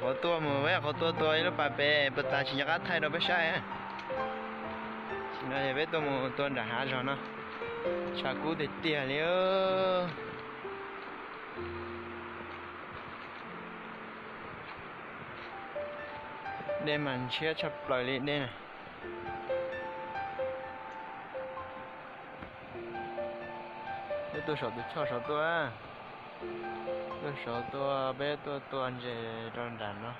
Qhov tuaj mus, peb qhov tuaj tua ib lub pas pem, puas tas tsis nco qab thaij rau peb saib. Tam sim no yog peb tuaj mus tua nram hav zog no, tshav kub tiag tiag li. Dej mas ntshiab tshaj plaws li dej na. Peb tuaj saum tus choj saud tuaj, tuaj saud tuaj, peb tuaj tua ntses rau nram no.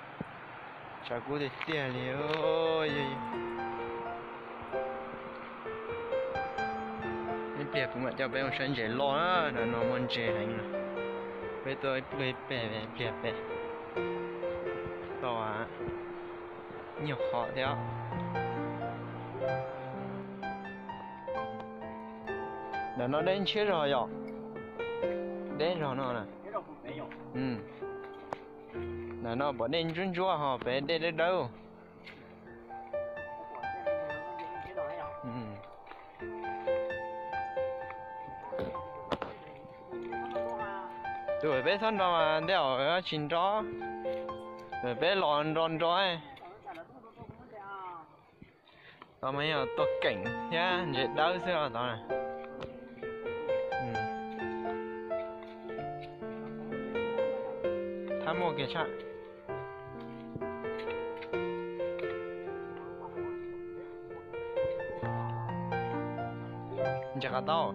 Tshav kub tiag tiag li. Ib pliag kuv mam coj peb mus saib ntses loj na, nram no muaj ntses heev na. Peb tuaj ib pliag pem, ib pliag pem tau nyuag qhov thiab. Nram no dej ntshiab zog yom. Deb zog no na. Nram no pom dej ntsuab ntsuab ho pem dej dawb dawb. Tus peb txhob nrau mas ntej os, tsis nrau. Peb los nrau nrau. Tau mas yog tuaj keem thiab ntses dawb xwb os tod. Thab muaj kiag tshaj. Ntses qab tau.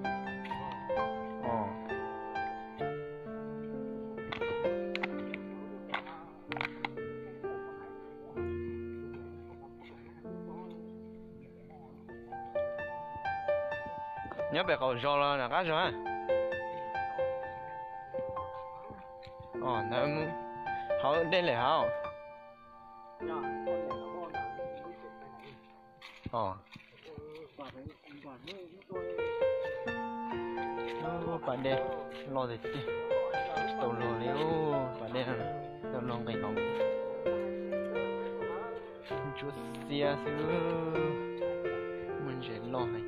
Nyob pem qaum zos los nram qab zos? Ntawd hauv dej lawm hauv. Pas dej loj tiag tiag, tsis tau luag li. Pas dej tau luag nqis hauv, ntsuab xiab xwb. Muaj ntses loj heev.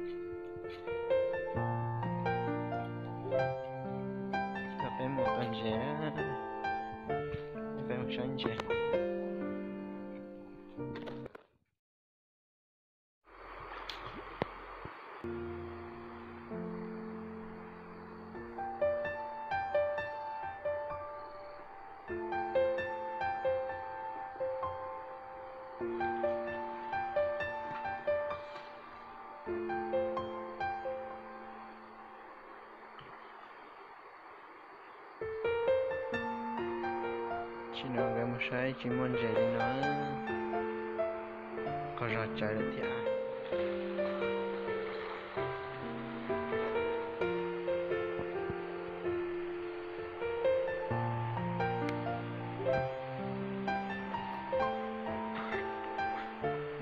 Coj peb mus tua ntses, peb mus saib ntses. Tsis no nkawd mus saib tsis muaj ntses li no, qhov zog tsawv lawm thiab.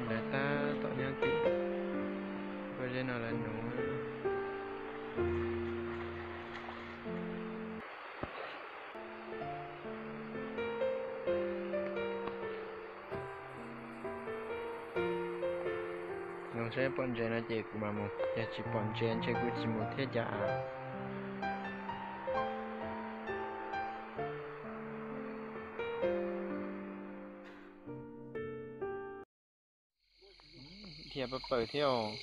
Lawv tab tom nyob tim pob zeb no lawv nuv. Zoo saib pom ntses no ces kuv mam mus, yog tsis pom ntses ntshe kuv tsis mus thiab cas. Dhia pawg pawg thiab os.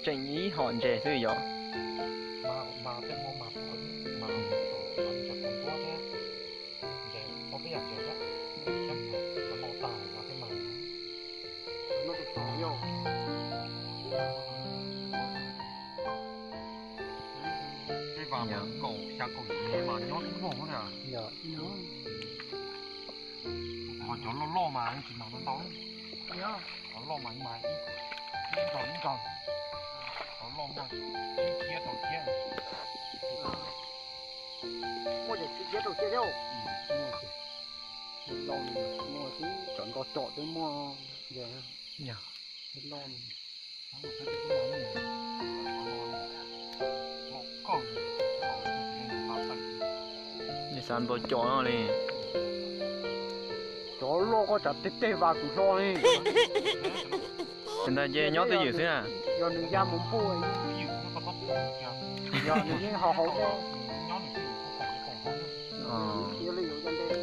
Tseem ib hom ntses xwb yom. Tej vas kaum xya kaum yim mas nyob ib nkaug na. Ho cov loj loj mas tsis mag ntau ntau. Cov loj mas mas ib nkaug ib nkaug. Cov loj muaj tsib kiab rau kiab. Muaj tsib kiab rau kiab thiab. Loj muaj tsib, cov nto com twb muaj. Loj. Loj kawg. Ntaus cov no li. Cov loj koj tsam tej tej vas kuv hlo li. Ntawd ces nyob twj ywm xwb na. Yog nws ya mus npuj, yog nws yeej haus haus thiab. Khiav li yuav ya nte.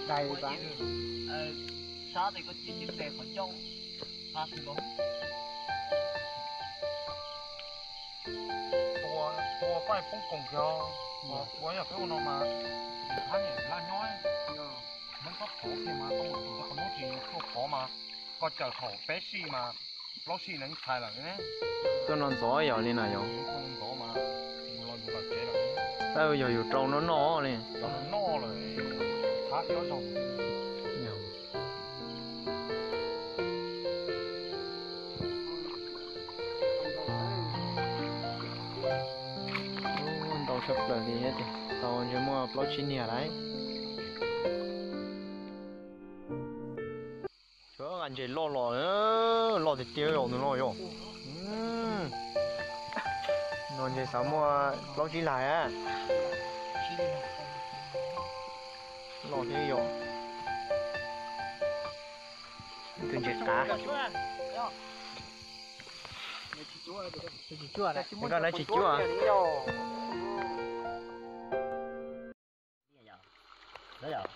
Dais vas. Sab tes koj cia cev tes qhov ncauj, qab xwb los. Tua, tua paj poob koom kiag, tua yog peb ua no mas, thab niam laj nyob, Hmoob txhob qhov kiag mas, tau mus tus qhov Hmoob tsis tuaj qhov mas, koj cawm thaum peb sij mas, plaub sij nees txhais lawm ne. Tuaj no ntxov yog li na yog. Ntxov mas, yus los yus los tsev lawm. Tab yog yus rau noj noj li. Rau noj lawm, thab xyob zog. Ntau tshaj plaws li, tau ntshe muaj plaub tsib niag lawm. Tshuav nqaij ntses loj los, loj tiag tiag os tus no yom. No ntshe xav muaj plaub tsib lais. Loj thiab yom. Tus ntses qav. Koj lawv tsis cuab. No yog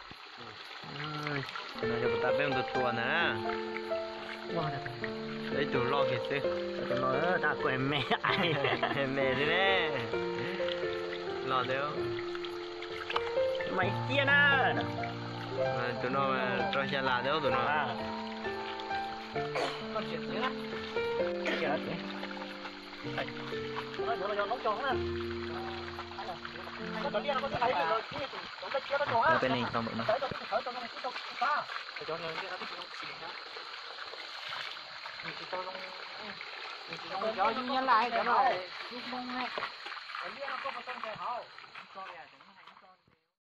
puas tas peb mus tua ntag na. Ib tug loj kiag xwb. Me me xwb ne. Loj thiab. Mas ib tiab na. Tus no rau xya las thiab tus no. Peb neeg tau npaum no.